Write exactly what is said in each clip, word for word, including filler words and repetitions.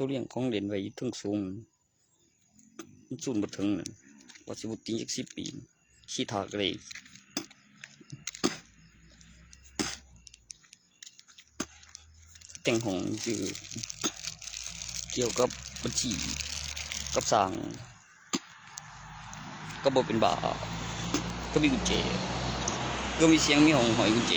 ตัวเลี้ยงของเล่นไว้อยู่เทิงสูง มันสูนบ่ถึงนั่น ว่าสิบ่ติงจักสิบปี ขี้ถากเลย แต่งห้องคือเกี่ยวกับบัญชีกับสร้าง ก็บ่เป็นบ้า ก็มีกุญแจ ก็มีเสียงมีห้องห้อยกุญแจ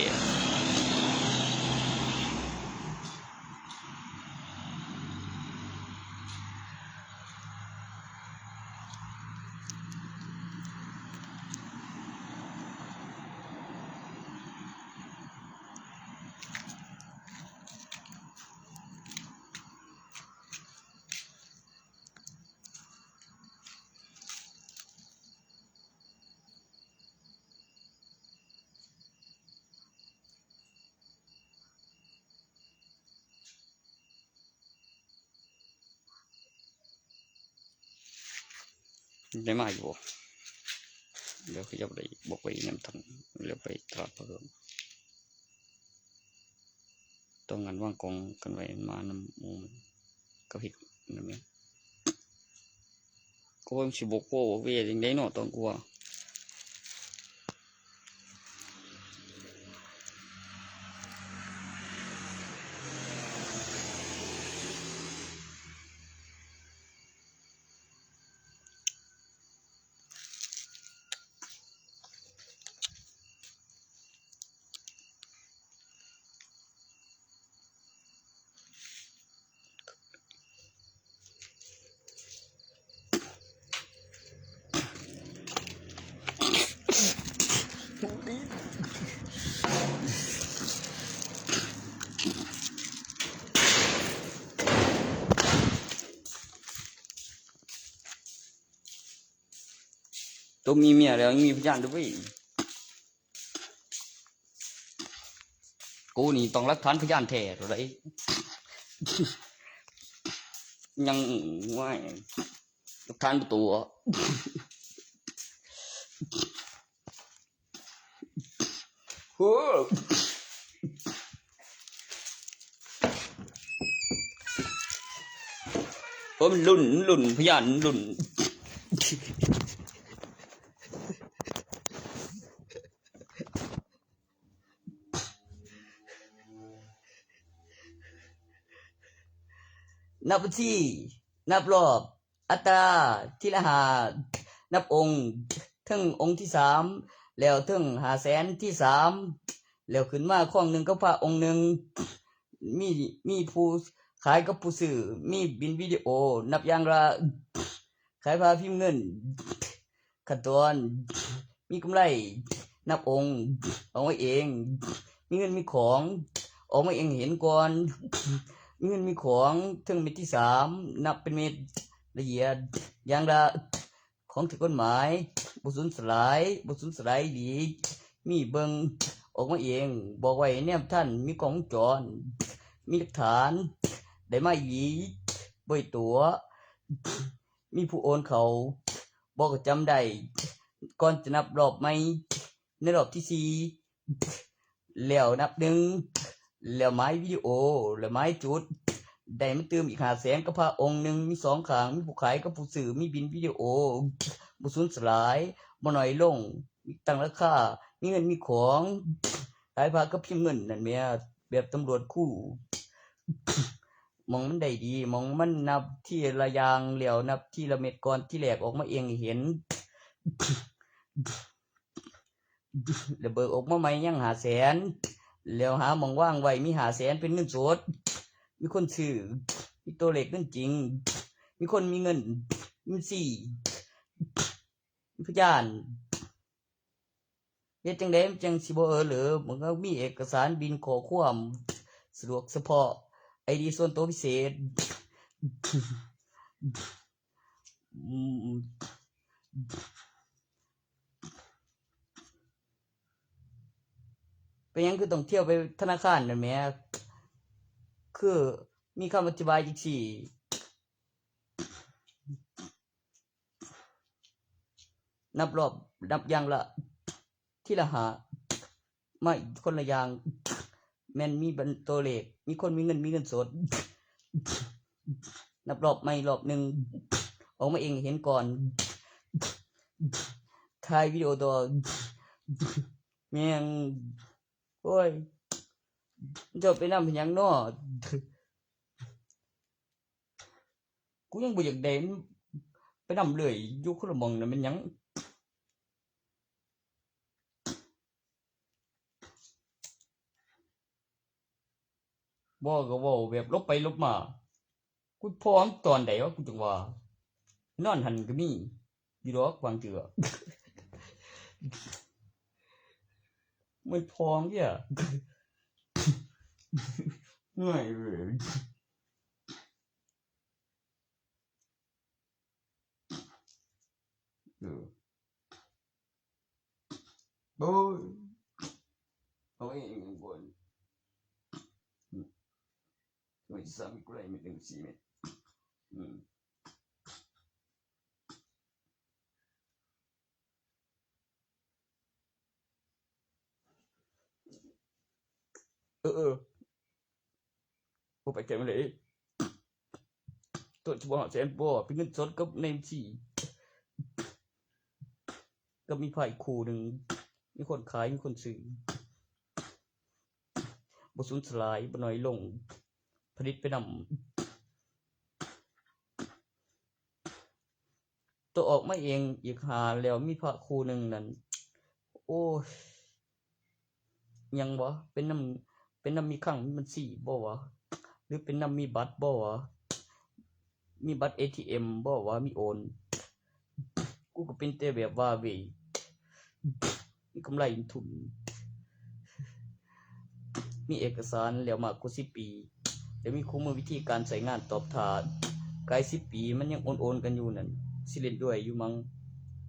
ได้มาอยู่บ่ เดี๋ยวเขาจะไปบอกไปนำทาง เดี๋ยวไปตลาดเพิ่ม ต้องงานวางกองกันไว้มานำหมู่มัน ก็เฮ็ดนั่นแหละ ก็ว่ามันสิบอกพ่อบอกแม่จั่งใดเนาะ ต้องกลัว ตัวมีเมียแล้วยังมีพยานด้วยเว้ย กูนี่ต้องหลักฐานพยานแท้เท่าใด ยังว่าหลักฐานประตูอะ โอ้ โอ้ มันหลุน หลุน พยานหลุน นับบัญชี นับรอบ อัตรา ทีละห้า นับองค์ เทิงองค์ที่สาม แล้วเทิงห้าแสนที่สาม แล้วขึ้นมาคองหนึ่งกับพระองค์หนึ่ง มี มีผู้ขายกับผู้ซื้อ มีบิลวิดีโอ นับอย่างละ ขายพระพิมพ์เงิน ขั้นตอน มีกำไร นับองค์ ออกมาเอง มีเงินมีของ ออกมาเองเห็นก่อน มีเงินมีของ เทิงเม็ดที่สาม นับเป็นเม็ดละเอียด อย่างละ ของถูกกฎหมาย บ่สูญสลาย บ่สูญสลายอีหลี มีเบิ่ง ออกมาเอง บอกไว้แนมทัน มีกล้องวงจร มีหลักฐาน ได้มาอีหลี บ่ได้ตั๋ว มีผู้โอนเข้า บ่ก็จำได้ ก่อนจะนับรอบใหม่ ในรอบที่สี่ แล้วนับหนึ่ง แล้วหมายวิดีโอ แล้วหมายจุด ได้มาตื่มอีกห้าแสนกับพระองค์หนึ่ง มีสองข้าง มีผู้ขายกับผู้ซื้อ มีบิลวิดีโอ บ่สูญสลาย บ่น้อยลง มีตั้งราคา มีเงินมีของ ขายพระกับพิมพ์เงินนั่นแหม แบบตำรวจคู่ หม่องมันได้ดี หม่องมันนับทีละอย่าง แล้วนับทีละเม็ดก่อน ทีแรกออกมาเองให้เห็น แล้วเบิกออกมาใหม่ยังห้าแสน แล้วหาหม่องวางไว้ มีห้าแสนเป็นเงินสด มีคนซื้อ มีตัวเลขเงินจริง มีคนมีเงิน มีบัญชี มีพยาน เฮ็ดจั่งใดมันจั่งสิบ่เออเหรอ มันก็มีเอกสารบิลข้อความ สะดวกเฉพาะ ไอดีส่วนตัวพิเศษ อืม เป็นหยังคือต้องเที่ยวไปธนาคารนั่นแหม คือมีคำอธิบายจั่งซี้ นับรอบ นับอย่างละ ทีละห้า มาอีกคนละอย่าง แม่นมีบัญ ตัวเลข มีคนมีเงิน มีเงินสด นับรอบใหม่รอบหนึ่ง ออกมาเองเห็นก่อน ถ่ายวิดีโอต่อ แม่ง โอ้ย เจ้าไปนำเป็นหยังน้อ กูยังบ่อยากได้มันไปนำเลย อยู่คนละหม่องน่ะแม่นหยัง เว้าก็เว้าแบบหลบไปหลบมา กูพ้อตอนใดวะ กูจั่งว่า นอนหั่นก็มี อยู่ดอกบางเทื่อ มันพ้อเด้อ เมื่อยเว้ย เออ โอ้ย เอาเองก่อน อืม ไม่ซ้ำอีกเลย ไม่ถึงสี่เม็ด อืม เออ เออ บ่ไปไกลมาเลย ตัวจะบ่ฮอดแสนบ่ เป็นเงินสดกับในบัญชี ก็มีไพ่คู่หนึ่ง มีคนขาย มีคนซื้อ บ่สูญสลาย บ่น้อยลง ผลิตไปนำ ตัวออกมาเองอีกหาแล้ว มีพระคู่หนึ่งนั่น โอ้ย หยังบ่ เป็นนำ เป็นนำมีคลังมีบัญชีบ่วะ หรือเป็นนำมีบัตรบ่วะ มีบัตรเอทีเอ็มบ่วะ มีโอน กูก็เป็นแต่แบบว่าเว้ย มีกำไรทุน มีเอกสารแล้วมากกว่าสิบปี แล้วมีคู่มือวิธีการใช้งานตอบถ้า กายสิบปีมันยังโอนๆกันอยู่นั่น สิเล่นด้วยอยู่มั้ง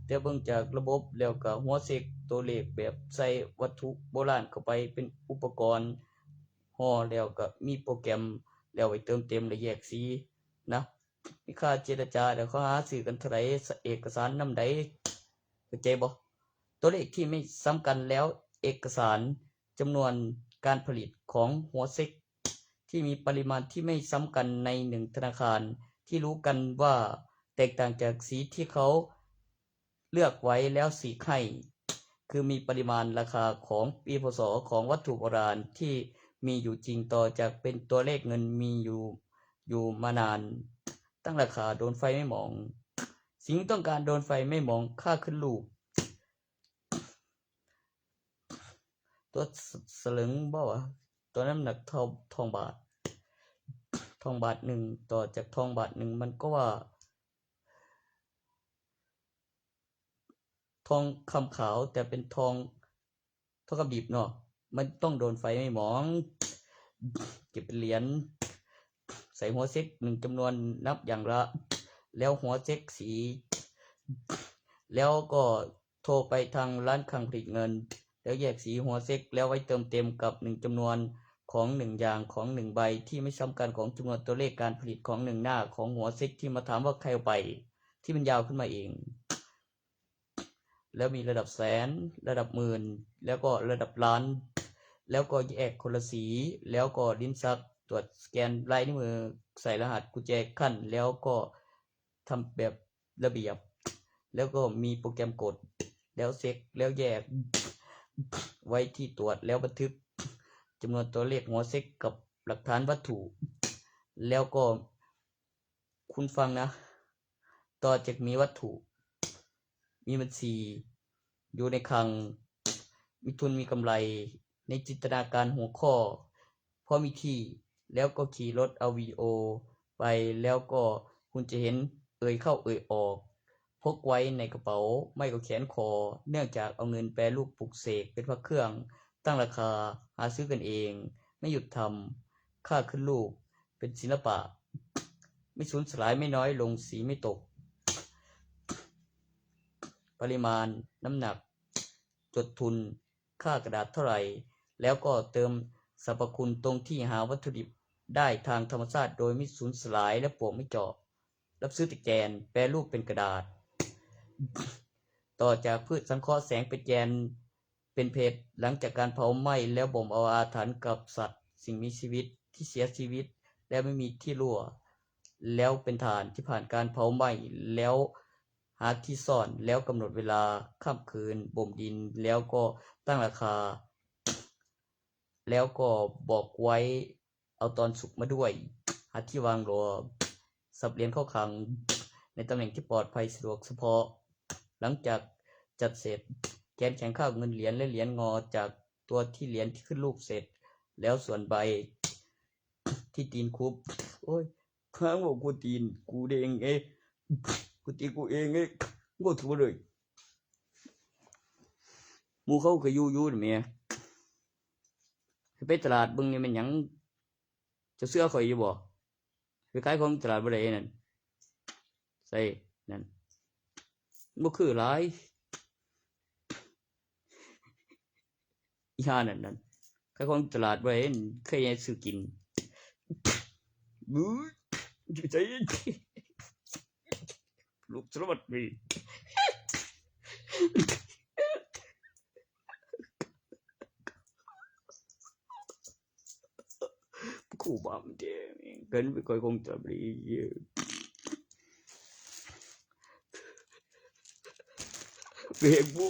แต่เบิ่งจากระบบแล้วก็หัวเช็คตัวเลขแบบใส่วัตถุโบราณเข้าไปเป็นอุปกรณ์ ห่อแล้วก็มีโปรแกรมแล้วไว้เติมเต็มและแยกสีนะ มีค่าเจรจาแล้วเขาหาซื้อกันเท่าใด เอกสารนำใด เข้าใจบ่ ตัวเลขที่ไม่ซ้ำกันแล้วเอกสารจำนวนการผลิตของหัวเช็ค ที่มีปริมาณที่ไม่ซ้ำกันในหนึ่งธนาคาร ที่รู้กันว่าแตกต่างจากสีที่เขาเลือกไว้แล้วสีกให้ คือมีปริมาณราคาของปี พ.ศ. ของวัตถุโบราณที่มีอยู่จริงต่อจากเป็นตัวเลขเงินมีอยู่ อยู่มานาน ตั้งราคาโดนไฟไหม้หมอง สิ่งต้องการโดนไฟไหม้หมองค่าขึ้นรูป ตัวสลึงบ่วะ ตัวน้ำหนักเท่าทองบาท ทองบาทหนึ่งต่อจากทองบาทหนึ่งมันก็ว่า ทองคำขาวแต่เป็นทอง ทองคำดิบเนาะ มันต้องโดนไฟไหม้หมอง เก็บเป็นเหรียญ ใส่หัวเช็คหนึ่งจำนวนนับอย่างละ แล้วหัวเช็คสี แล้วก็โทรไปทางร้านคลังผลิตเงิน แล้วแยกสีหัวเช็ค แล้วไว้เติมเต็มกับหนึ่งจำนวนของหนึ่งอย่างของหนึ่งใบที่ไม่ซ้ำกันของจำนวนตัวเลขการผลิตของหนึ่งหน้าของหัวเช็คที่มาถามว่าใครเอาไป ที่มันยาวขึ้นมาเอง แล้วมีระดับแสน ระดับหมื่น แล้วก็ระดับล้าน แล้วก็แยกคนละสี แล้วก็ลิ้นชักตรวจสแกนลายนิ้วมือ ใส่รหัสกุญแจขั้น แล้วก็ทำแบบระเบียบ แล้วก็มีโปรแกรมกด แล้วเช็ค แล้วแยก ไว้ที่ตรวจ แล้วบันทึกจำนวนตัวเลขหัวเช็คกับหลักฐานวัตถุ แล้วก็คุณฟังนะ ต่อจากมีวัตถุ มีบัญชี อยู่ในคลัง มีทุนมีกำไร ในจินตนาการหัวข้อ พอมีที่ แล้วก็ขี่รถเอาวิดีโอไป แล้วก็คุณจะเห็นเอ่ยเข้าเอ่ยออก พกไว้ในกระเป๋า ไม่ก็แขนคอ เนื่องจากเอาเงินแปรรูปปลุกเสกเป็นพระเครื่อง ตั้งราคา หาซื้อกันเอง ไม่หยุดทำ ค่าขึ้นรูป เป็นศิลปะ ไม่สูญสลาย ไม่น้อยลง สีไม่ตก ปริมาณ น้ำหนัก จดทุน ค่ากระดาษเท่าไหร่ แล้วก็เติมสรรพคุณตรงที่หาวัตถุดิบได้ทางธรรมชาติโดยไม่สูญสลายและปลวกไม่เจาะ รับซื้อตะแกน แปรรูปเป็นกระดาษ ต่อจากพืชสังเคราะห์แสงเป็นแกน เป็นเพชร หลังจากการเผาไหม้แล้วบ่มเอาอาถรรพ์กับสัตว์สิ่งมีชีวิตที่เสียชีวิต และไม่มีที่รั่ว แล้วเป็นถ่านที่ผ่านการเผาไหม้ แล้วหาที่ซ่อน แล้วกำหนดเวลาค่ำคืนบ่มดิน แล้วก็ตั้งราคา แล้วก็บอกไว้ เอาตอนสุกมาด้วย หาที่วางรอ สับเหรียญเข้าคลัง ในตำแหน่งที่ปลอดภัยสะดวกเฉพาะ หลังจากจัดเสร็จ แกนแข็งคาบเงินเหรียญและเหรียญงอจากตัวที่เหรียญที่ขึ้นรูปเสร็จ แล้วส่วนใบ ที่ตีนคุบ โอ้ยค้างบอกกูตีน กูเด้งเอ้ย กูตีกูเองเอ้ย กูถือเลย หมู่เขาก็อยู่อยู่นี่แหม ไปตลาดเบิ่งนี่แม่นหยัง เจ้าเชื่อข่อยอยู่บ่ ไปขายของตลาดบ่ได้นั่น ใส่นั่น บ่คือหลาย อีห่านั่นนั่น ขายของตลาดบ่ได้ เคยซื้อกิน บู๊ด อยู่ไส ลูกสารวัตรนี่ กูบามเด้ เกินไปค่อยคงจะไปเยอะ เบรกบู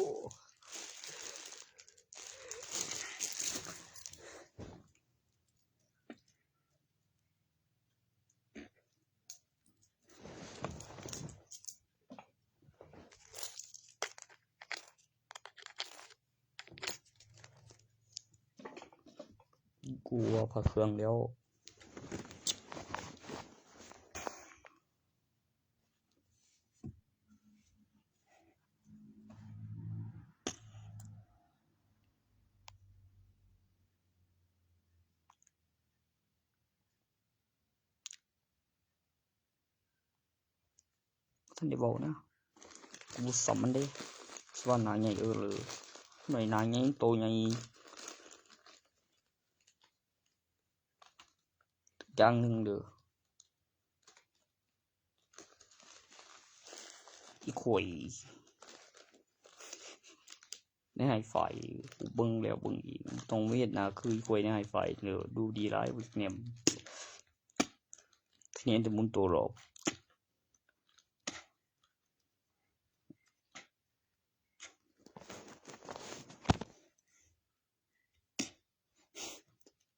กูว่าพระเครื่องแล้ว ท่านได้บอกนะ กูบ่ซ้ำมันเด้ สิว่าหน้าใหญ่เออเลย หน่อยหน้าใหญ่ โตใหญ่ อย่างหนึ่งเด้อ อีข่อย ในไฮไฟ กูเบิ่งแล้วเบิ่งอีก ต้องเฮ็ดหน้าคืออีข่อยในไฮไฟเด้อ ดูดีหลาย เนี่ย คะแนนแต่หมุนตัวหลอก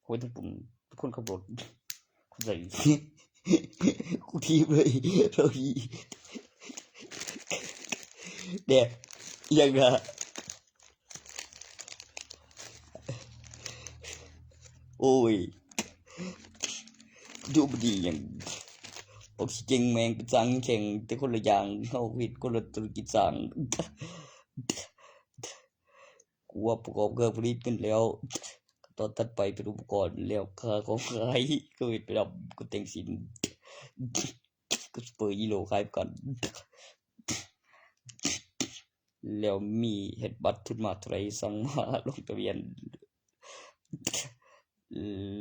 โอ้ย ทุกคน ทุกคนขับรถ เข้าใจ กูทีบเลย เราที เดี๋ยว อย่างนะ โอ้ย ดูบ่ดีหยัง ออกซิเจนแม่งเป็นสร้างแข่ง แต่คนละอย่าง เฮาเฮ็ดคนละธุรกิจสร้าง กูว่าประกอบเครื่องผลิตกันแล้ว ตอนถัดไปเป็นอุปกรณ์ แล้วค่าของขาย ก็เฮ็ดไปรับ ก็แต่งสิน ก็ซุปเปอร์ฮีโร่ขายประกัน แล้วมีเฮ็ดบัตรทุนมาเท่าไหร่ สั่งมาลงทะเบียน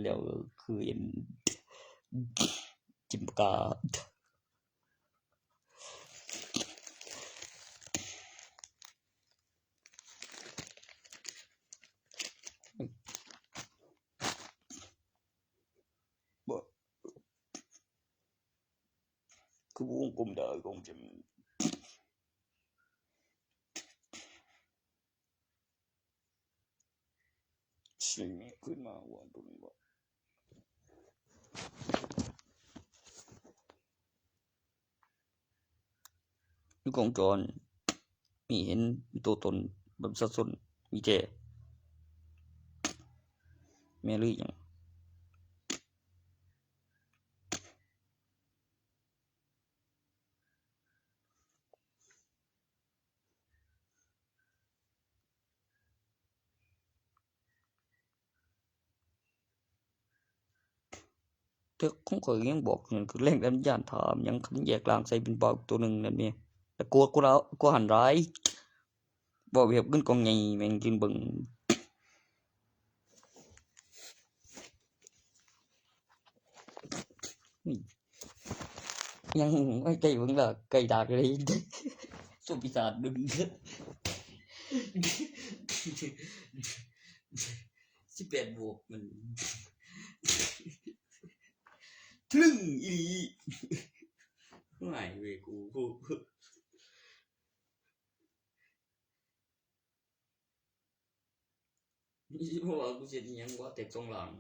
แล้วคือเห็น จิมปากกา บ่ คือวงกลมได้ของจริง สิ่งนี้ขึ้นมาว่าตรงนี้ว่า มีกล้องจร มีเห็น มีตัวตน บัตรประชาชน มีแท้ แม่นหรือหยัง แต่ของข้อยยังบอกนั่นคือแรงดันยานถามหยัง คันแยกร่างใส่เป็นบ่าวอีกตัวหนึ่งนั่นแหม แต่กลัว กลัว กลัวหันร้าย บ่แบบเงินกองใหญ่แม่งยืนเบิ่ง ยังไม่ใกล้เบิ่งละ ใกล้ดากเลย สู้ปีศาจดึง สิบแปดบวกมัน ลึ่งอีหลี ไม่เว้ย กู กู นี่สิบอกว่ากูเสียดอีหยังวะ แต่สองหลัง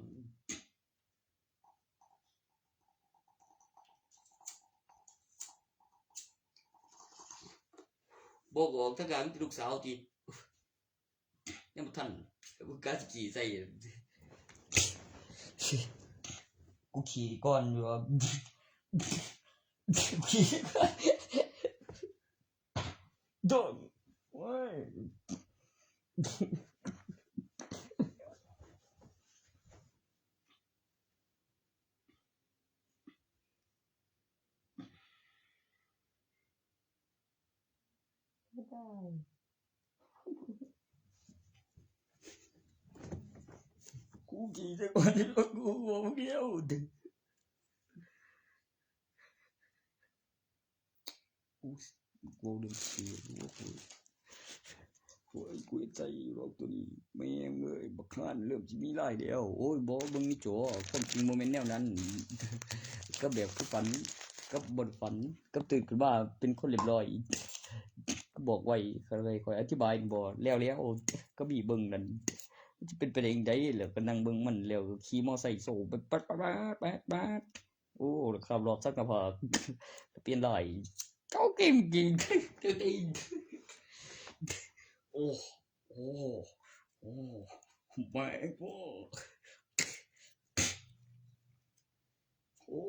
บอกออกถ้าการลูกสาวที ยังบ่ทัน กูกะสิขี่ใส่ กูขี่ก่อนอยู่ว่า กูขี่ก่อน โดน โอ้ย ไม่ได้ กูขี่แต่ก่อนที่รถกูบอกเดียว กู กูลืมขี่ กู กู กู กูใจรถตัวนี้ แม่งเอ้ย บักฮานเริ่มสิมีลายแล้ว โอ้ย บ่ เบิ่งในจอ ความจริงบ่แม่นแนวนั้น ก็แบบคือฝัน กับบ่ได้ฝัน กับตื่นขึ้นมาเป็นคนเรียบร้อย ก็บอกไว้ ข้อย ข้อยอธิบายบ่แล้ว แล้ว ก็มีเบิ่งนั่น มันสิเป็นไปได้จั่งใด แล้วก็นั่งเบิ่งมัน แล้วก็ขี่มอไซค์โซ่ ปัด ปัด ปัด ปัด ปัด โอ้ ขับรอบสักกะพา เปลี่ยนลาย เจ้าเก่งจริง เจ้าเก่ง โอ้ โอ้ โอ้ my god โอ้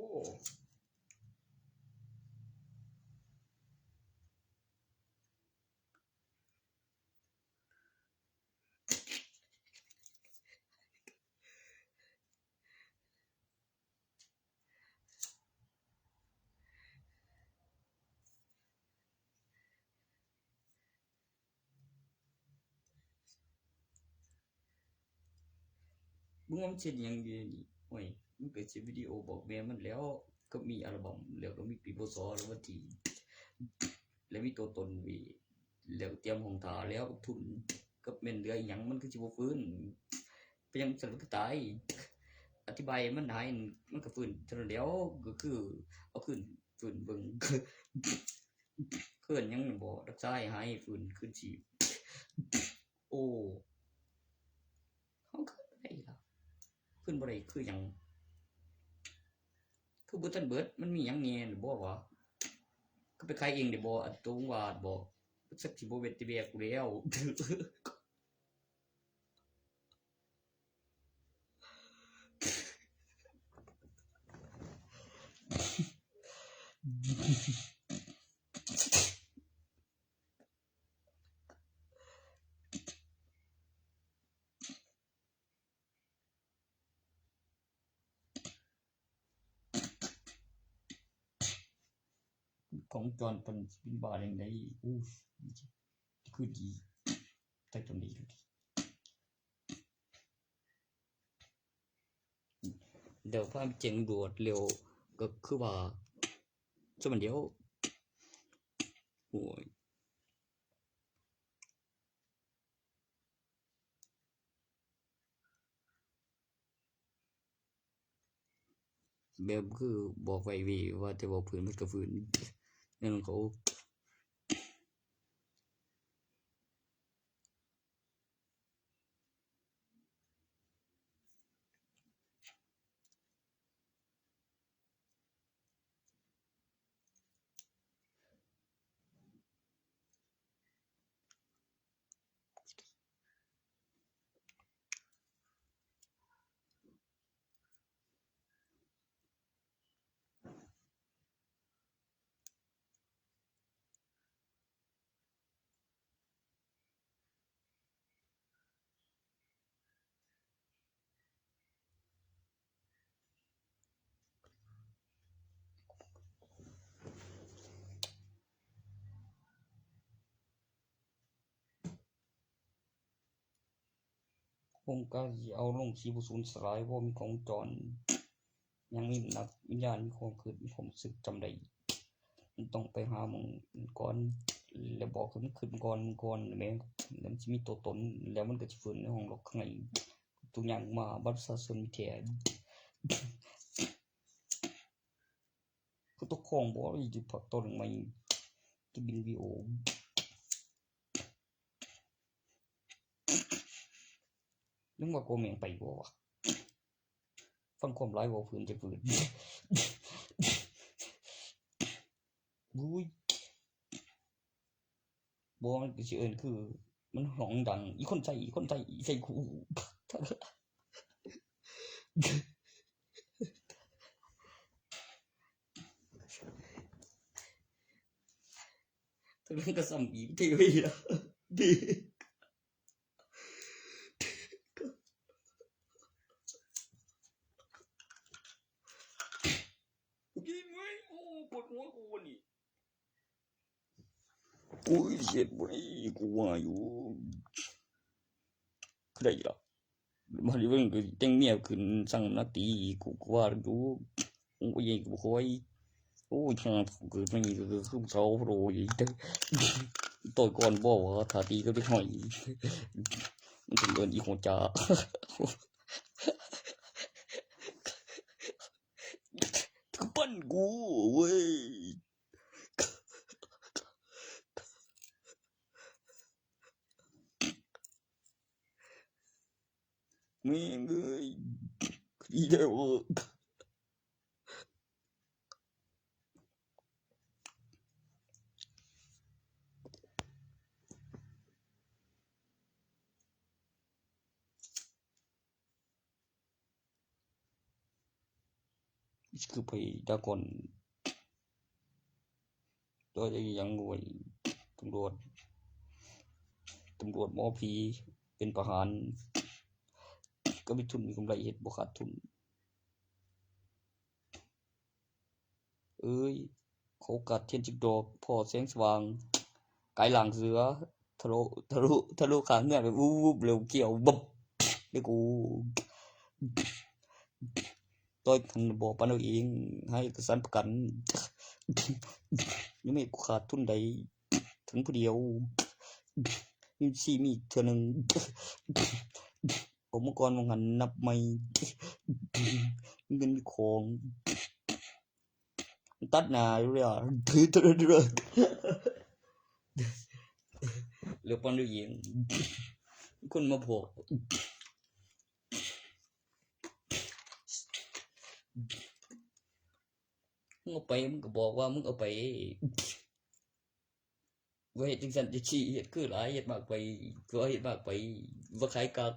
มึงว่ามันเฮ็ดหยังอยู่นี่ โอ้ย มันก็สิวิดีโอบอกแม่มันแล้ว ก็มีอัลบั้ม แล้วก็มีปี พ.ศ. แล้ววันที่ แล้วมีตัวตนไว้ แล้วเตรียมห้องถ่าแล้ว กับทุน กับแม่นเหลืออีหยัง มันคือสิบ่ฟื้น ไปยังซั่นมันก็ตาย อธิบายให้มันหาย มันก็ฟื้นเท่านั้นแหล้ว ก็คือเอาคืน ฟื้นเบิ่ง เอิ้นหยังนั่นบ่ รักษาให้หาย ฟื้นคืนชีพ โอ้ เฮาคืนบ่ได้ล่ะ คืนบ่ได้คือหยัง คือบ่ทันเบิด มันมีหยังแหน่หรือบ่วะ คือไปขายเองได้บ่ อันตรงว่าบ่ สักสิบ่เว็ดติแบกกูแล้ว ของจอนเป็น เป็นบาทอย่างใด อู้ คือดี แต่ตรงนี้ก็ดี เดี๋ยวความเจ๋งโดดเร็ว ก็คือว่า สมันเดียว โอ้ย แบบคือบอกไว้เว้ย ว่าแต่บอกพื้นมันก็พื้น นั่นเขา โครงการสิเอาลง สิบ่สูญสลาย บ่มีของจร ยังมีนักวิญญาณ มีความคิด มีความรู้สึกจำได้ มันต้องไปหาหม่องก่อน แล้วบอกให้มันคิดก่อน ก่อนแหม แล้วมันสิมีตัวตน แล้วมันก็สิฟื้นในห้องล็อกข้างใน ตัวอย่างมา บัตรประชาชนมีแท้ เ คือตกของบ่อีกพักตอนหนึ่งมาอีกจะบินวีโอ นึกว่าโกเมงไปบ่วะ ฟังความร้ายบ่พื้นจะพื้น บุ้ย บ่มันก็สิเอิ้นคือ มันฮ้องดัง อีคนใส่ อีคนใส่ อีใส่กู ทั้งนั้นก็ซ้ำอีกทีวีละ ดี กูกินไว้ โอ้ ปวดหัวกูวันนี้ อุ้ย เจ็บเว้ย กูว่าอยู่ คือได้ละ มาดิเบิ่งก็จังเมียขึ้นสั่งนาตี กูก็ว่าอยู่ กูก็ยังกูคอย โอ้ย ห่า เกิดมานี่ก็คือเสาโพรย ต่อยก่อนบ่ว่า ถ้าตีก็ได้หอย มันถึงเอิ้นอีหัวจ่า คือปั้นกูเว้ย แม่งเอ้ย อีเด้อ คือไปดาก่อน ตัวจะยังไง ตำรวจ ตำรวจหมอผี เป็นประหาร ก็มีทุนมีกำไร เฮ็ดบ่ขาดทุน เอ้ย เขากัดเทียนจิกดอก พอแสงสว่าง กายหลังเสือ ทะลุ ทะลุ ทะลุข้างเงือกไป อู้บ เร็วเกี่ยว บับ แล้วกู ต่อยกันบ่ปานเอาเอง ให้เอกสารประกัน ยังไม่กูขาดทุนใด ทั้งผู้เดียว มีสี่มีอีกเทื่อหนึ่ง ผมเมื่อก่อนมองหันนับไม่ เงินมีของ ตัดหน้าอยู่เลยอ่ะ ถือตัวเดียว เหลือปอนเดียวเอง คนมาพอก มึงเอาไป มึงก็บอกว่ามึงเอาไป ว่าเฮ็ดจังซั่นจังซี่ เฮ็ดคือหลาย เฮ็ดมากไป ก็เฮ็ดมากไป ว่าขายกัก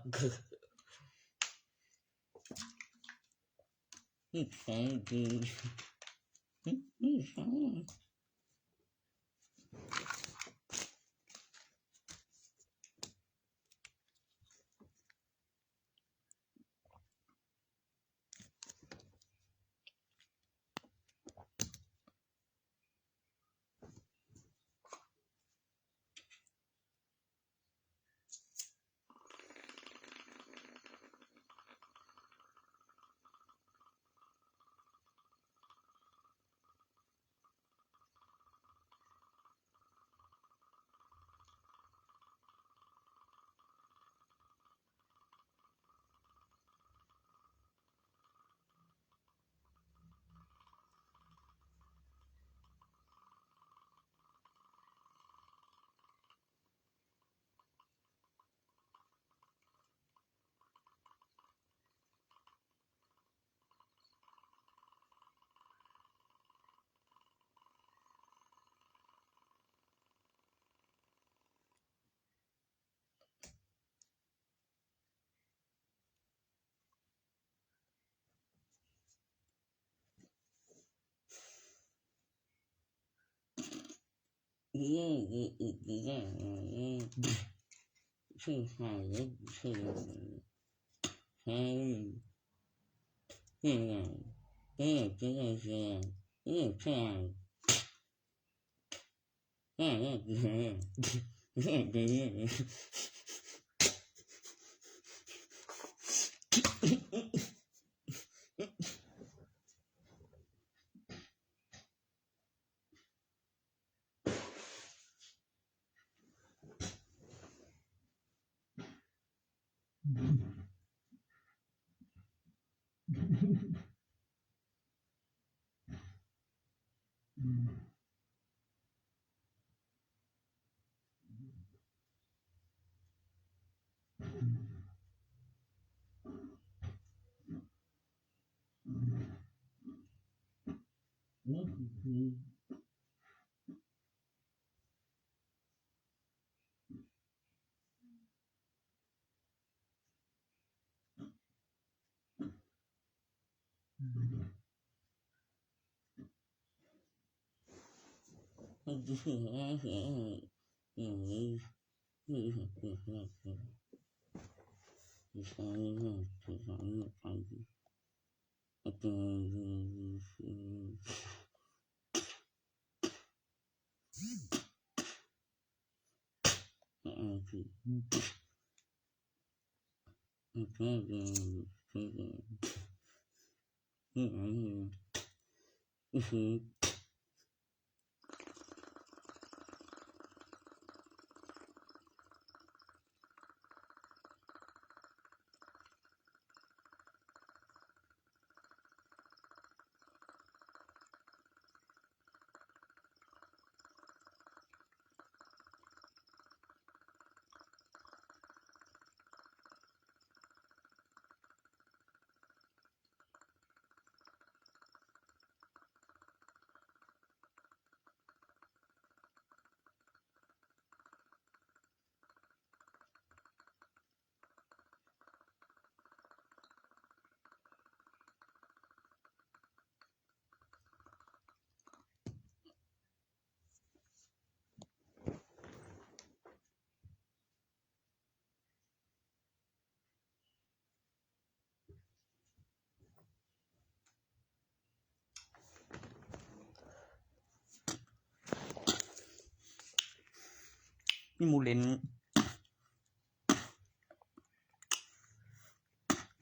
มีหมู่เล่น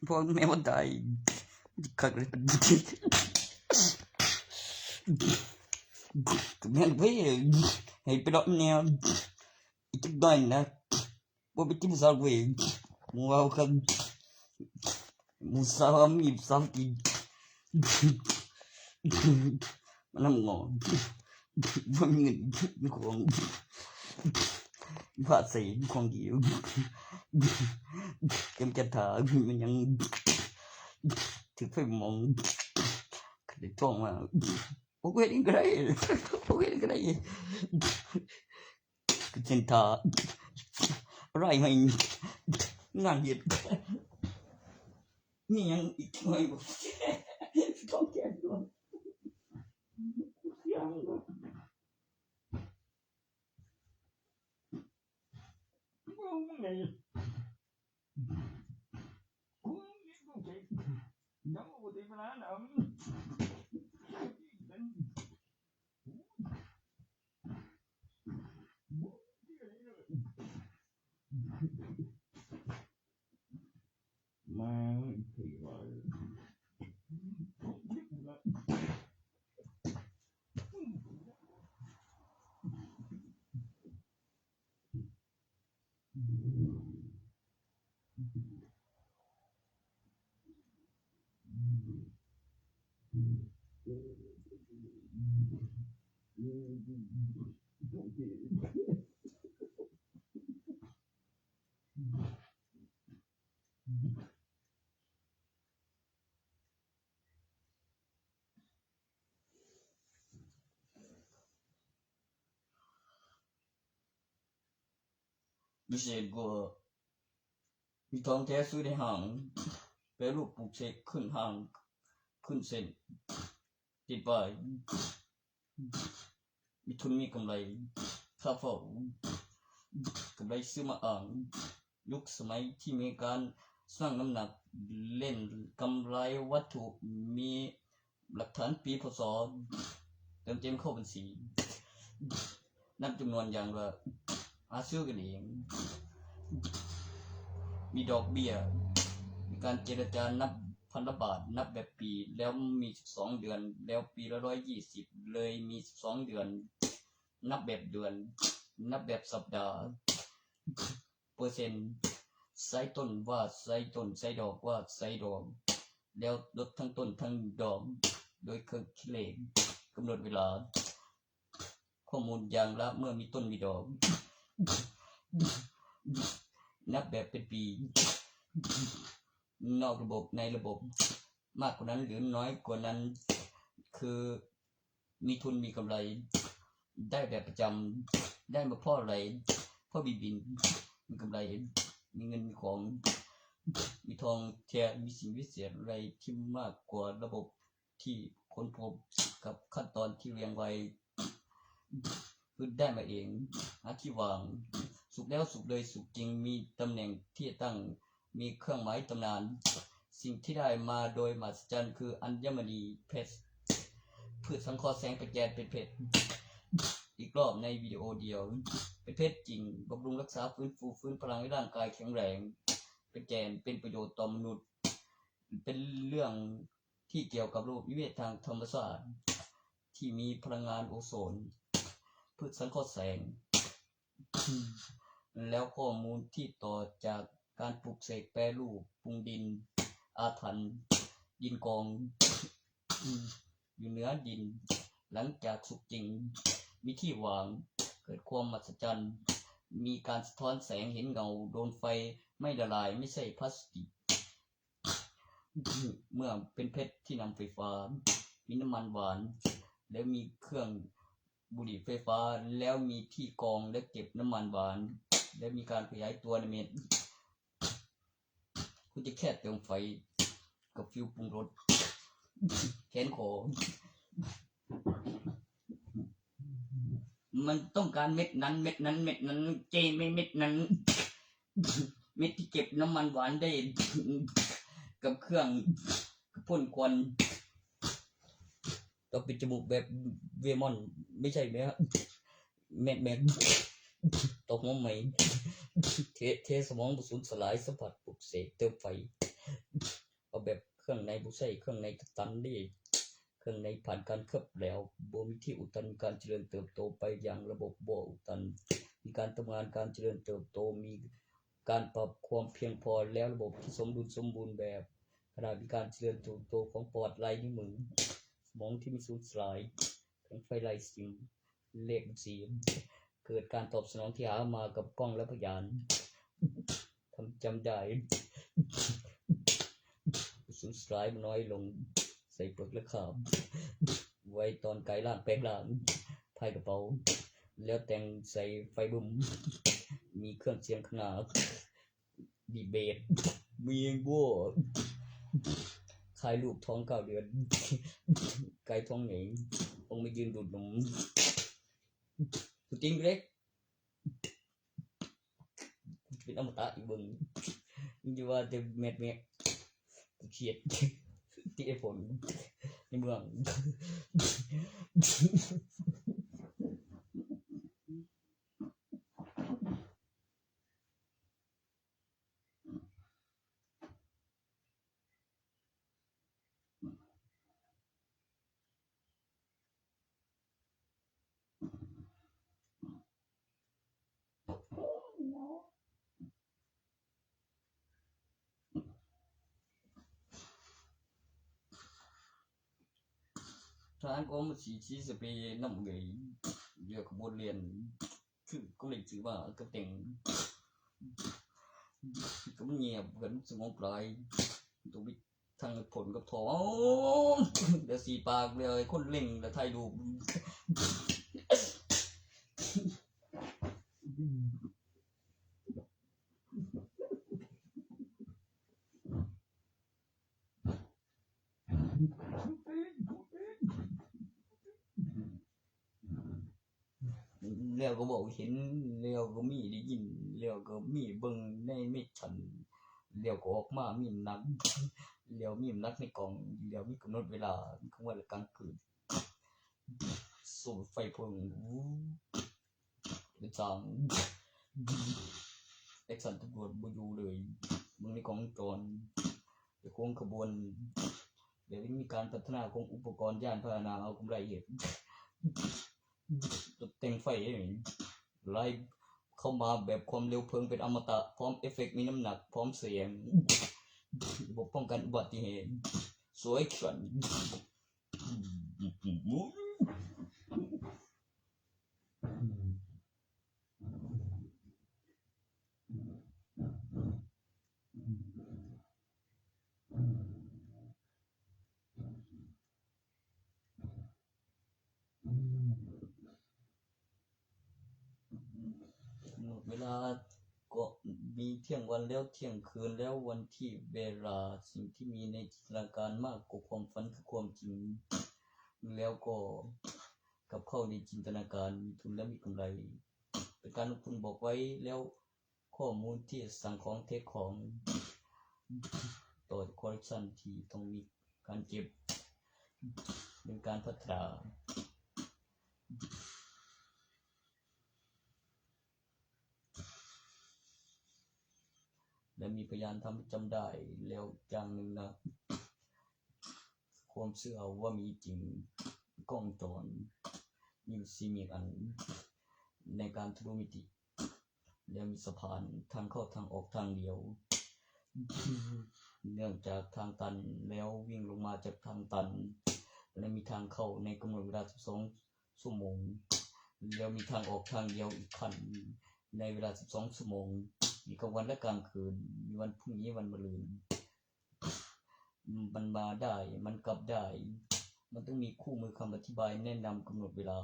พ่อแม่บ่ตาย คักเลย แม่นเว้ย ให้ไปรอบแนว อีกจักหน่อยนะ บ่ไปกินสาวเว้ย หมู่เว้าครับ หมู่สาวมีสาวกิน มันนำงอ บ่มีเงิน มีของ ผ้าใส่ มีของดี เตรียมจัดหา มันยัง ถือไฟมอง คันได้ทองมา บ่เฮ็ดหยังก็ได้ บ่เฮ็ดหยังก็ได้ เส้นทาง อะไรให้ งานเฮ็ด มีหยังอีกหน่อยบ่ ต้องแก้ด่วน ยังบ่ มาอีกทีว่า พิเศษกว่า มีทองแท้ซื้อในห้าง แปรรูปปลูกเสกขึ้นห้าง ขึ้นเส้น ติดป้าย มีทุนมีกำไร ค่าเฝ้า กำไรซื้อมาอ่าง ยุคสมัยที่มีการชั่งน้ำหนัก เล่นกำไรวัตถุ มีหลักฐานปี พ.ศ. เติมเต็มเข้าบัญชี นับจำนวนอย่างละ หาซื้อกันเอง มีดอกเบี้ย มีการเจรจานับพันละบาท นับแบบปี แล้วมี สิบสอง เดือน แล้วปีละ ร้อยยี่สิบ เลยมี สิบสอง เดือน นับแบบเดือน นับแบบสัปดาห์ เปอร์เซ็นต์ ไซต้นว่าไซต้น ไซดอกว่าไซดอก แล้วลดทั้งต้นทั้งดอก โดยเครื่องคิดเลข กำหนดเวลา ข้อมูลอย่างละเมื่อมีต้นมีดอก นับแบบเป็นปี นอกระบบในระบบ มากกว่านั้นหรือน้อยกว่านั้น คือ มีทุนมีกำไร ได้แบบประจำ ได้มาเพราะอะไร เพราะมีบิน มีกำไร มีเงินมีของ มีทองแท้ มีสิ่งวิเศษอะไรที่มากกว่าระบบที่ค้นพบกับขั้นตอนที่เรียงไว้ คือได้มาเอง หาที่วาง สุกแล้วสุกเลย สุกจริง มีตำแหน่งที่ตั้ง มีเครื่องหมายตำนาน สิ่งที่ได้มาโดยมหัศจรรย์คืออัญมณีเพชร พืชสังเคราะห์แสงเป็นแกนเป็นเพชร อีกรอบในวิดีโอเดียว เป็นเพชรจริง บำรุงรักษา ฟื้นฟู ฟื้นพลังให้ร่างกายแข็งแรง เป็นแกน เป็นประโยชน์ต่อมนุษย์ เป็นเรื่องที่เกี่ยวกับระบบนิเวศทางธรรมชาติ ที่มีพลังงานโอโซน พืชสังเคราะห์แสง แล้วข้อมูลที่ต่อจากการปลูกเสก แปรรูป ปรุงดิน อาถรรพ์ ดินกอง อยู่เหนือดิน หลังจากสุกจริง มีที่วาง เกิดความมหัศจรรย์ มีการสะท้อนแสง เห็นเงา โดนไฟไม่ละลาย ไม่ใช่พลาสติก เมื่อเป็นเพชรที่นำไฟฟ้า มีน้ำมันหวาน แล้วมีเครื่องบุหรี่ไฟฟ้า แล้วมีที่กองและเก็บน้ำมันหวาน และมีการขยายตัวในเม็ด คุณจะแค่เติมไฟกับฟิวปรุงรส แขนขอ มันต้องการเม็ดนั้น เม็ดนั้น เม็ดนั้น เจไม่เม็ดนั้น เม็ดที่เก็บน้ำมันหวานได้ กับเครื่องพ่นควัน ต้องเป็นจมูกแบบเวมอน ไม่ใช่ไหมฮะ แมดแม็ก ตกหัวใหม่ เท เทสมองบุสูญสลาย สัมผัสปลุกเสกเติมไฟ เอาแบบเครื่องในบุใส่เครื่องในตันดิ เครื่องในผ่านการเคลือบแล้ว บ่มีที่อุดตัน มีการเจริญเติบโตไปอย่างระบบบ่อุดตัน มีการทำงาน การเจริญเติบโต มีการปรับความเพียงพอ แล้วระบบที่สมดุลสมบูรณ์แบบ ขณะมีการเจริญเติบโตของปอด ลายนิ้วมือ สมองที่ไม่สูญสลาย แผงไฟไร้ซิม เลขบัญชี เกิดการตอบสนองที่หามากับกล้องและพยาน ทำจำได้ สูญสลายน้อยลง ใส่เปลือกและขาบ ไว้ตอนกายร่างแปลงร่าง พายกระเป๋า แล้วแต่งใส่ไฟบึ้ม มีเครื่องเสียงขนาด ดีเบต มีบัว ขายลูกท้องเก้าเดือน ไก่ท้องเหน่ง ต้องไม่ยืนดูดนม กูจริงเลย กูจะเป็นอมตะอีกเบิ่ง มึงจะว่าแต่แมดแม็ก กูเขียด ที่ไอ้ฝน ในเมือง ทางกรมสีชีสเปรย์น้ำเหลืองเรือขบวนเรียน คือก็เลยถือว่าก็แต่ง ก็มันเงียบกันสงบหลาย ตัววิทย์ทางผลกับทอง เดี๋ยวสีปากเลยคนเล่งแล้วถ่ายรูป แล้วก็บอกเห็น แล้วก็มีได้ยิน แล้วก็มีเบิ่งในมิชชั่น แล้วก็ออกมามีหนัก แล้วมีหนักในกล่อง แล้วมีกำหนดเวลา กลางวันและกลางคืน สูบไฟเพิ่ง เป็นสอง แอคชั่นตำรวจบ่อยู่เลย เบิ่งในกล้องวงจร เดี๋ยวโค้งขบวน เดี๋ยวมีการพัฒนาของอุปกรณ์ยานพาหนะเอากำไรเหตุ ตกแต่งไฟให้หน่อย ไล่เข้ามาแบบความเร็วเพลิงเป็นอมตะ พร้อมเอฟเฟกต์มีน้ำหนัก พร้อมเสียง ระบบป้องกันอุบัติเหตุ สวยขัน เวลาก็มีเที่ยงวันแล้วเที่ยงคืนแล้ววันที่เวลาสิ่งที่มีในจินตนาการมากกว่าความฝันคือความจริง แล้วก็กับเข้าในจินตนาการมีทุนและมีกำไร เป็นการลงทุนบอกไว้แล้วข้อมูลที่สั่งของเทคของ ต่อคอลเลกชันที่ต้องมีการเก็บ เป็นการพัฒนา และมีพยานทำจำได้แล้วอย่างหนึ่งนะ ความเชื่อว่ามีจริงกล้องจร มีซีมีอัน ในการทะลุมิติ และมีสะพานทางเข้าทางออกทางเดียว เนื่องจากทางตันแล้ววิ่งลงมาจากทางตัน และมีทางเข้าในกำหนดเวลา สิบสอง ชั่วโมง แล้วมีทางออกทางเดียวอีกขั้น ในเวลา สิบสอง ชั่วโมง มีกลางวันและกลางคืน มีวันพรุ่งนี้วันมะรืน มันมาได้ มันกลับได้ มันต้องมีคู่มือคำอธิบายแนะนำกำหนดเวลา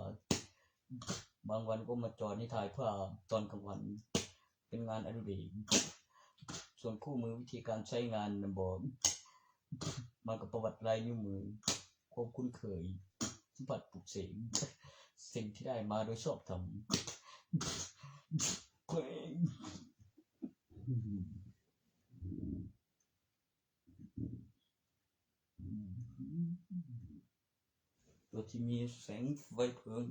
บางวันก็มาจอดให้ถ่ายภาพตอนกลางวัน เป็นงานอดิเรก ส่วนคู่มือวิธีการใช้งานนะบอก มากับประวัติลายนิ้วมือ ความคุ้นเคย สัมผัสปลุกเสก สิ่งที่ได้มาโดยชอบธรรม ตัวที่มีแสงไฟเพลิง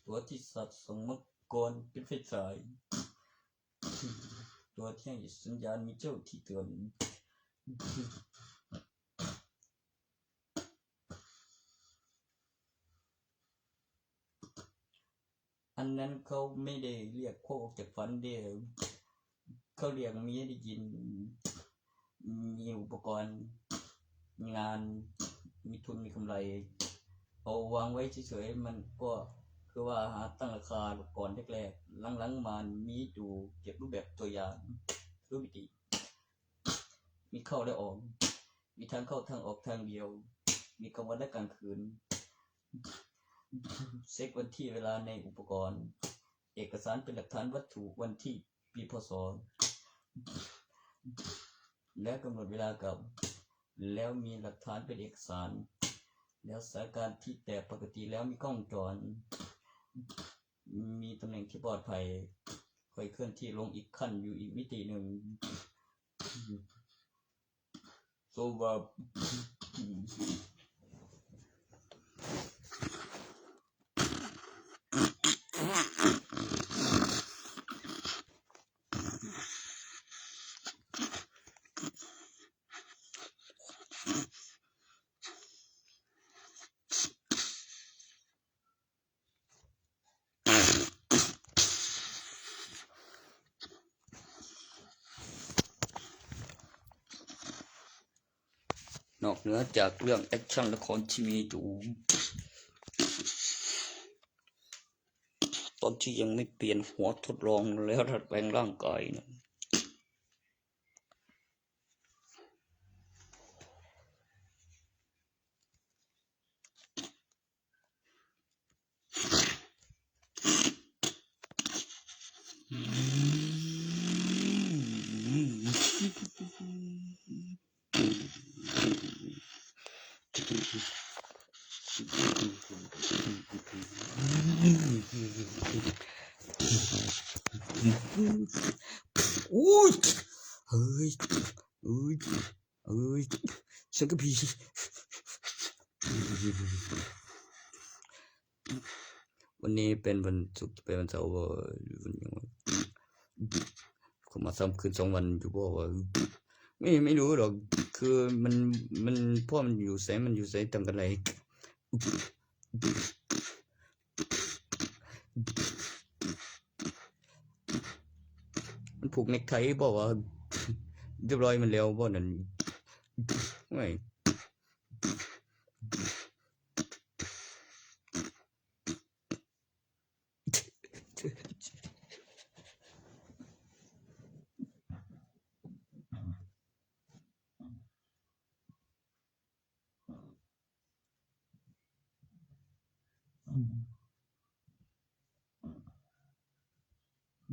ตัวที่สอดส่องมังกรเป็นไฟฉาย ตัวที่ให้สัญญาณมีเจ้าที่เตือน อันนั้นเขาไม่ได้เรียกพวกออกจากฝันเด้อ เขาเรียกมีให้ได้ยิน มีอุปกรณ์ มีงาน มีทุน มีกำไร เอาวางไว้เฉยๆ มันก็คือว่าหาตั้งราคาก่อนแรกๆ หลังๆ มามีอยู่เก็บรูปแบบตัวอย่าง รูปวิธี มีเข้าและออก มีทางเข้าทางออกทางเดียว มีกลางวันและกลางคืน เช็ควันที่เวลาในอุปกรณ์ เอกสารเป็นหลักฐานวัตถุวันที่ปี พ.ศ. และกำหนดเวลากลับ แล้วมีหลักฐานเป็นเอกสาร แล้วสถานการณ์ที่แต่ปกติแล้วมีกล้องจร มีตำแหน่งที่ปลอดภัย ค่อยเคลื่อนที่ลงอีกขั้นอยู่อีกมิติหนึ่ง โซบะ นอกเหนือจากเรื่องแอคชั่นละครที่มีอยู่ ตอนที่ยังไม่เปลี่ยนหัวทดลองแล้วดัดแปลงร่างกายนะ โอ้ย เฮ้ย เฮ้ย เฮ้ย ฉันก็ผี วันนี้เป็นวันศุกร์ เป็นวันเสาร์บ่ หรือวันหยังวะ เขามาซ้ำคืนสองวันอยู่บ่วะ ไม่ ไม่รู้หรอก คือมัน มัน พ่อมันอยู่ไส มันอยู่ไสตั้งกันหลาย มันผูกเน็กไทบ่วะ เรียบร้อยมันแล้วบ่นั่น ไม่ อืม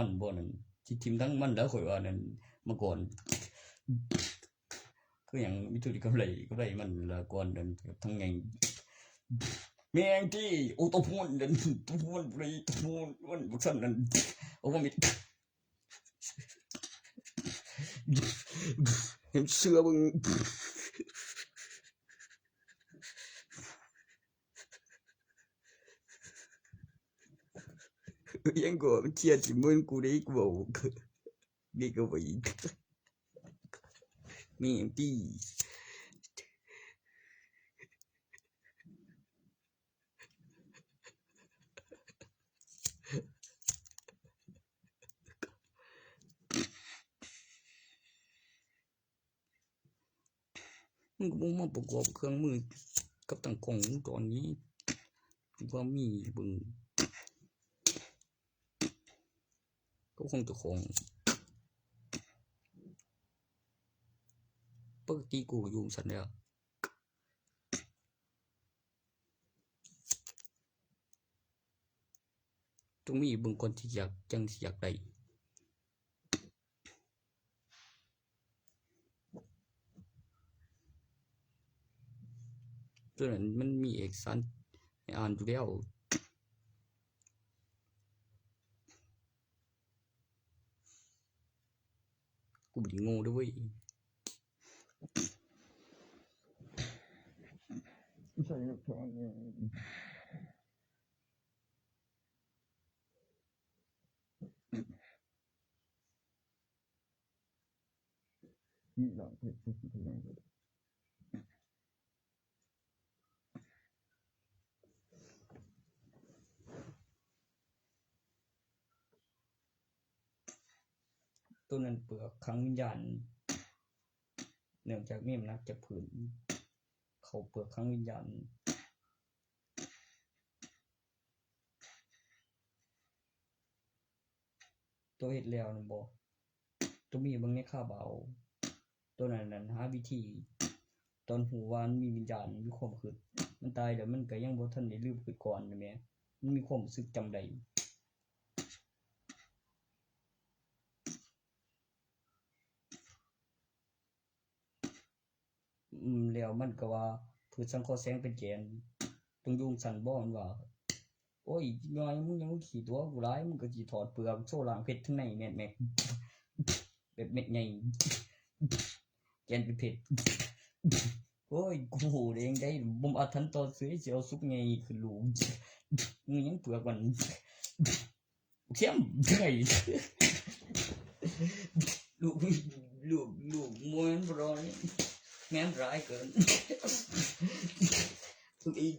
มันบ่นั่น สิถิ่มทั้งมันแล้ว ข่อยว่านั่น เมื่อก่อน คือหยังมีธุรกิจกำไร กำไรมันละก่อนนั่น ทั้งไง แม่งที่ โอ้ ตะพูนนั่น ตะพูนเลย ตะพูน มันบักซั่นนั่น โอ้ มี เห็นเสื้อมึง ยังก็มันเครียดสิมึง กูได้ กูบอก นี่ก็ไปอีก มีอย่างที่ มึงก็บ่มาประกอบเครื่องมือกับตั้งกล้องวงจรนี้ กูว่ามีเบิ่ง ก็คงเจ้าของ ปกติกูก็อยู่ซั่นแหล้ว ต้องมีเบิ่งก่อนที่อยาก จั่งสิอยากได้ ตัวนั้นมันมีเอกสารให้อ่านอยู่แล้ว กูบ่ได้โง่เด้อเว้ย ใส่ลูกทอนเนี่ย นี่หลังเพชร ตัวนั้นเปลือกขังวิญญาณ เนื่องจากมีน้ำหนักจากพื้น เข้าเปลือกขังวิญญาณ ตัวเฮ็ดแล้วนั่นบ่ ตัวมีเบิ่งในคาบาว ตัวนั้นนั่นหาวิธี ตอนฮู้ว่ามันมีวิญญาณ มีความคิด มันตายแล้วมันก็ยังบ่ทันได้ลืมคิดก่อนนะแหม มันมีความรู้สึกจำได้ อืม แล้วมันก็ว่า พืชสังเคราะห์แสงเป็นแกน ต้องอยู่จั่งซั้นบ่ มันว่า โอ้ย น้อย มึงยังขี้ตัวกูหลาย มึงก็สิถอดเปลือกโชว์ล้างเพชรทั้งในแม่นแม็ก แบบเม็ดใหญ่ แกนเป็นเพชร โอ้ย กูโหดเองได้ บ่อาจทันต่อเสือ สิเอาสุกใหญ่ขึ้นลูก มึงยังเปลือกมัน เข้มไก่ ลูก ลูก ลูกมวยมันร้อย แม่นร้ายเกิน ลูกอีก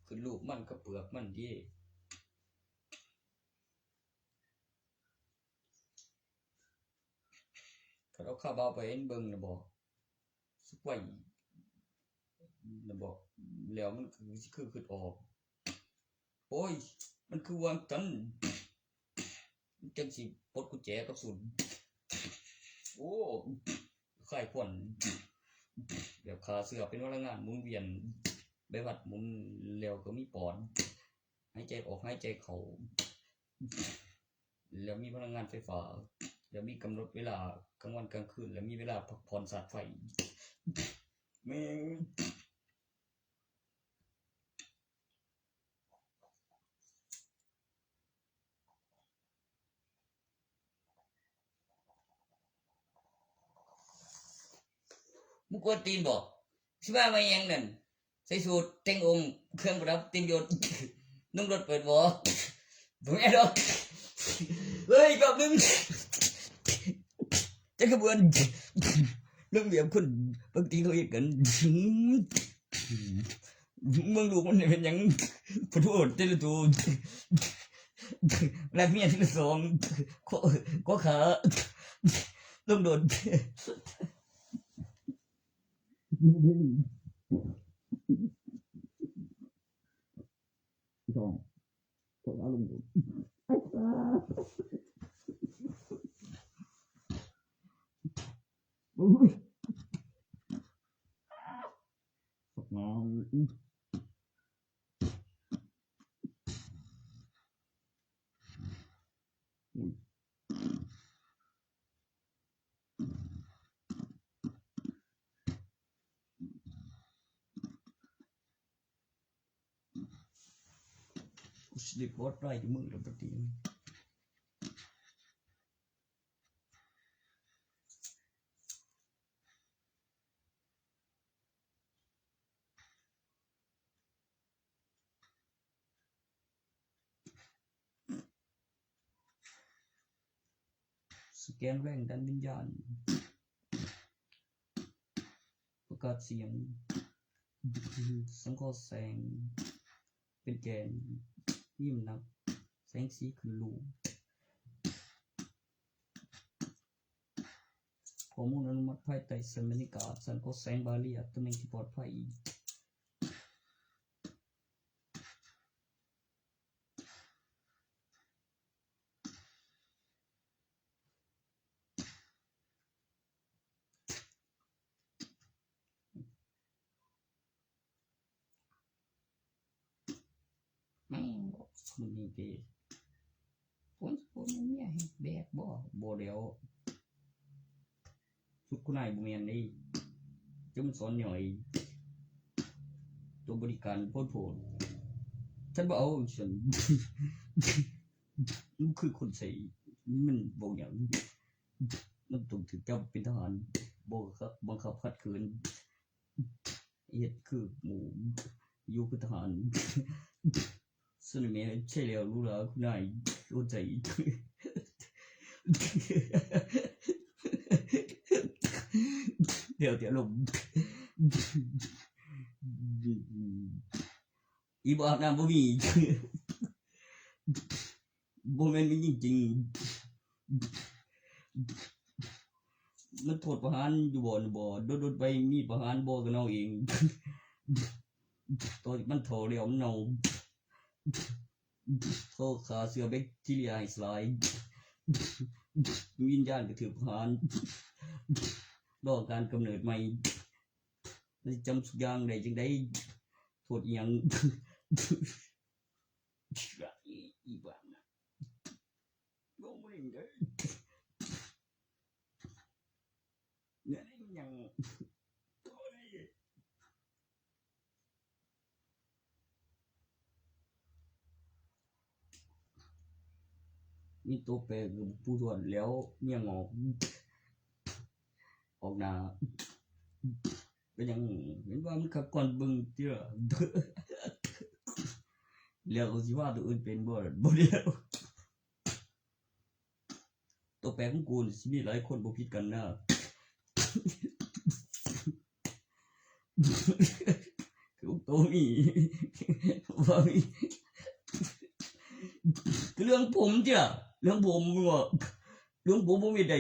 คือลูกมันกับเปลือกมันเด้ คันเอาคาบาวไปเห็นเบิ่งน่ะบ่ สุกไว้น่ะบ่ แล้วมันคือสิคือคิดออก โอ้ย มันคือวางจัน มันจังสิปลดกุญแจกับสุน โอ้ คายควัน แบบฆ่าเชื้อเป็นพลังงานหมุนเวียน ใบพัดหมุนแล้วก็มีปอด หายใจออกหายใจเข้า แล้วมีพลังงานไฟฟ้า แล้วมีกำหนดเวลากลางวันกลางคืน แล้วมีเวลาพักผ่อนชาร์จไฟ แม่ง มึงกวนตีนบ่ สิว่ามาหยังนั่น ใส่สูทแต่งองค์ เครื่องประดับเต็มยศ นุ่งรถเปิดบ่ บ่แม่นดอก เฮ้ย อีกรอบหนึ่ง จักขบวน เรื่องเดียวคนบางทีเขาเฮ็ดกัน เมืองหลวงมันเป็นหยัง ขอโทษ เจ้าตัว รักเมียที่สอง ขอ ขอขา ต้องโดน พี่ทอง ขอขาลงโดน โอ้ย น้อง อุ้ย กูสิได้ปลดปล่อยอยู่มึงแล้วบัดนี้ สแกนแรงดันวิญญาณ ประกาศเสียง สังเคราะห์แสง เป็นแกน มีน้ำหนัก แสงสีขึ้นลูก ข้อมูลอนุมัติภายใต้สัญญาณการสังเคราะห์แสงบาเรีย ตำแหน่งที่ปลอดภัย โ แม่ง มันนี่เก ฝน ฝนมันเมียให้แบกบ่ บ่แล้ว ชุดคุณนายบ่แม่นเด้ จะมันสอนหย่อย ตัวบริการโพดโพด ฉันบ่เอา ฉัน มันคือคนใส่ มันบ่อย่าง มันต้องถูกจับเป็นทหาร บ่ครับ บังคับขัดขืน เฮ็ดคือหมู อยู่คือทหาร สุดแม่ใช่แล้ว รู้แล้ว คุณนาย รู้ใจ เดี๋ยว เดี๋ยวลม อีบ่อาบน้ำบ่มี บ่แม่นมีจริงๆ มันโทษประหารอยู่บ่ บ่ โดนๆ ไปมีประหารบ่ ก็เน่าเอง ตอนมันเฒ่าแล้วมันเน่า เขาฆ่าเชื้อแบคทีเรียให้สลาย วิญญาณก็ถือประหาร รอการกำเนิดใหม่ มันสิจำทุกอย่างได้จังใด โทษอิหยัง อีบ้านะ ลงมาเล่นเด้อ เนี่ยยัง มีตัวแปรคือผู้ทวดแล้วเมียงอก ออกหน้า เป็นหยัง เห็นว่ามันคักก่อนเบิ่งเตื้อ แล้วก็สิว่าตัวอื่นเป็นบ่ บ่แล้ว ตัวแปรของกูนี่สิมีหลายคนบ่ผิดกันนะ คือตัวมี ว่ามี คือเรื่องผมเจ้า เรื่องผมว่า เรื่องผมบ่มีใด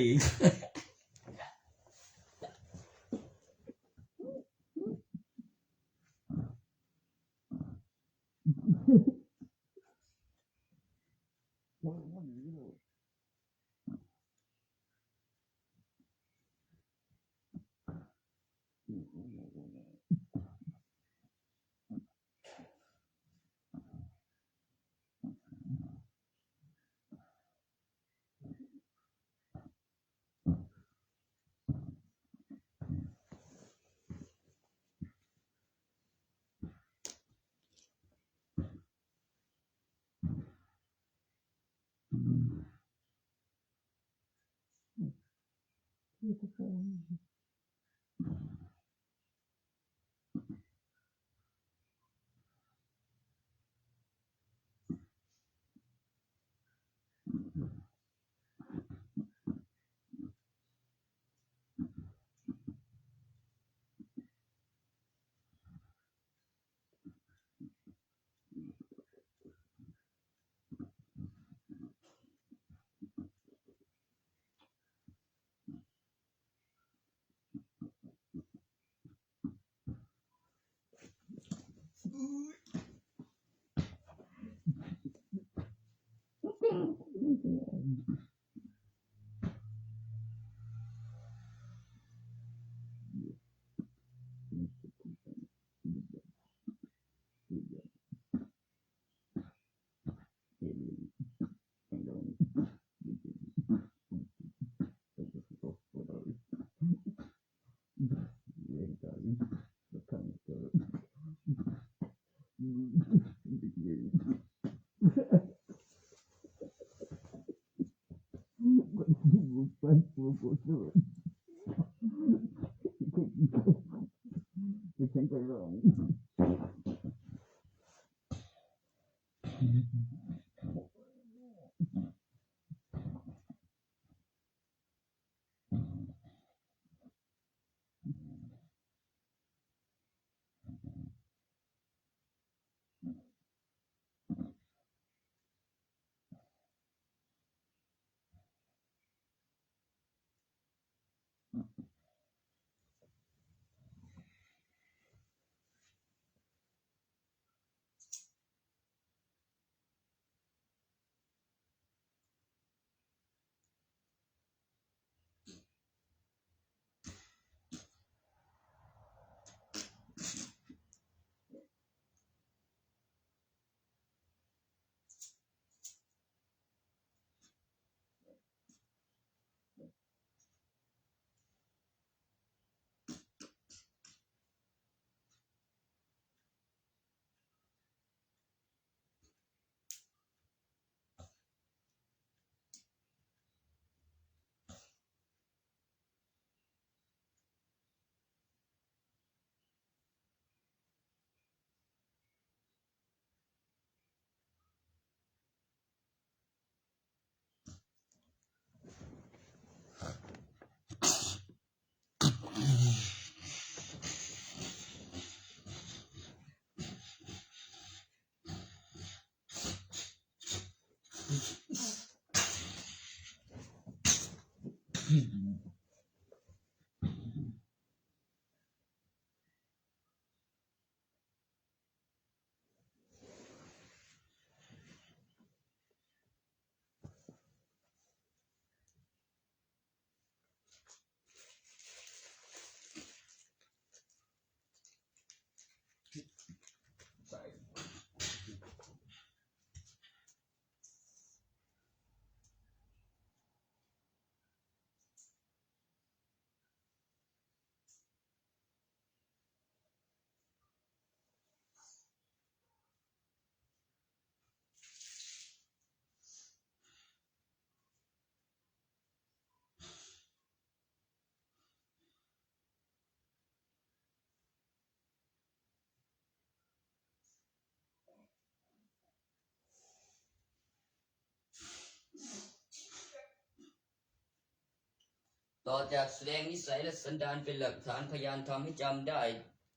ต่อจากแสดงนิสัยและสันดานเป็นหลักฐานพยานทำให้จำได้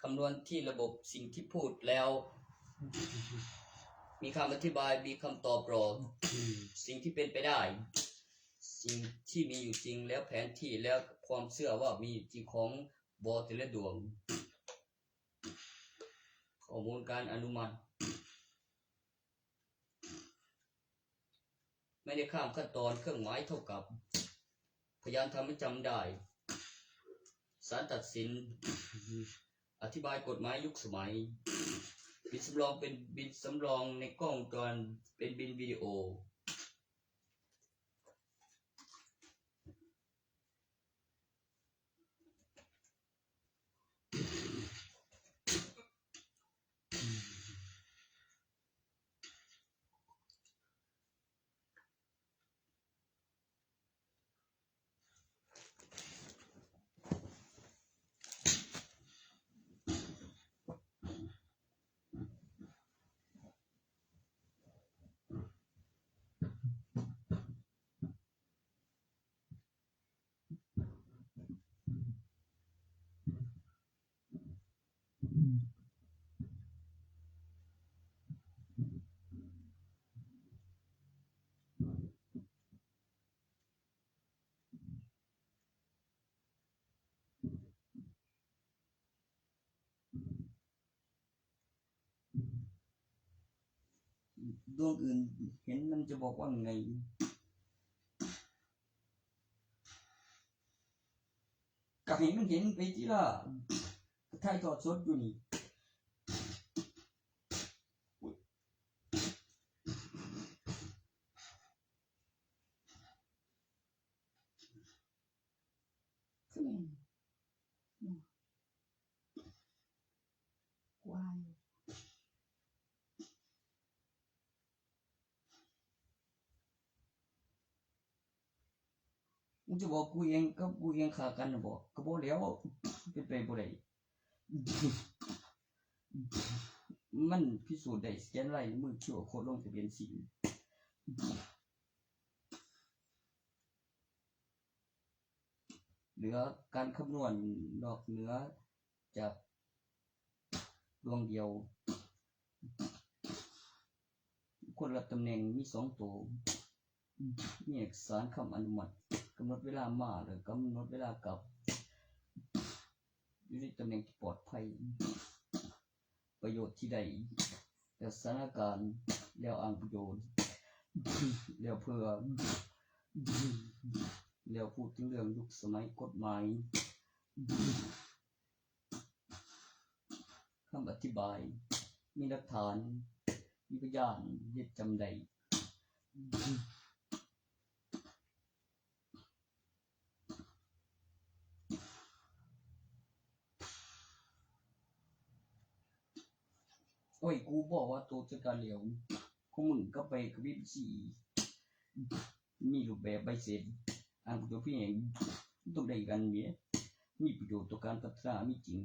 คำนวณที่ระบบสิ่งที่พูดแล้ว มีคำอธิบาย มีคำตอบรอง สิ่งที่เป็นไปได้ สิ่งที่มีอยู่จริง แล้วแผนที่ แล้วความเชื่อว่ามีอยู่จริงของบอแต่ละดวง ข้อมูลการอนุมัติ ไม่ได้ข้ามขั้นตอน เครื่องหมายเท่ากับ พยานทำให้จำได้ ศาลตัดสิน อธิบายกฎหมายยุคสมัย บินสำรองเป็นบินสำรองในกล้องวงจร เป็นบินวิดีโอ ดวงอื่นเห็นมันจะบอกว่าไง ก็ให้มันเห็นไปติล่ะ ถ่ายทอดสดอยู่นี่ คือแม่น ควาย มึงจะบอกกูเองกับกูเองฆ่ากันน่ะบอก ก็บ่แล้ว เป็นไปบ่ได้ มันพิสูจน์ได้ สแกนลายนิ้วมือ คิวอาร์โค้ด ลงทะเบียนสิน เหลือการคำนวณนอกเหนือจากดวงเดียว คนละตำแหน่งมีสองตัว มีเอกสารคำอนุมัติ กำหนดเวลามา และกำหนดเวลากลับ อยู่ในตำแหน่งที่ปลอดภัย ประโยชน์ที่ได้จากสถานการณ์ แล้วอ้างประโยชน์ แล้วเพื่อ แล้วพูดถึงเรื่องยุคสมัยกฎหมาย คำอธิบาย มีหลักฐาน มีพยาน เฮ็ดจำได้ โอ้ย กูบอกว่าตัวจัดการเร็ว ของมึงก็ไปกับวิปซี มีรูปแบบใบเสร็จ อ่านตัวเพียงต้องได้กันเนี่ย มีประโยชน์ต่อการพัฒนา มีจริง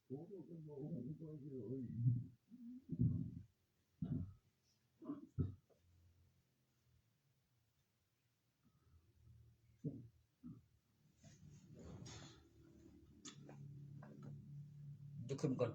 โอ้ย ยกขึ้นก่อน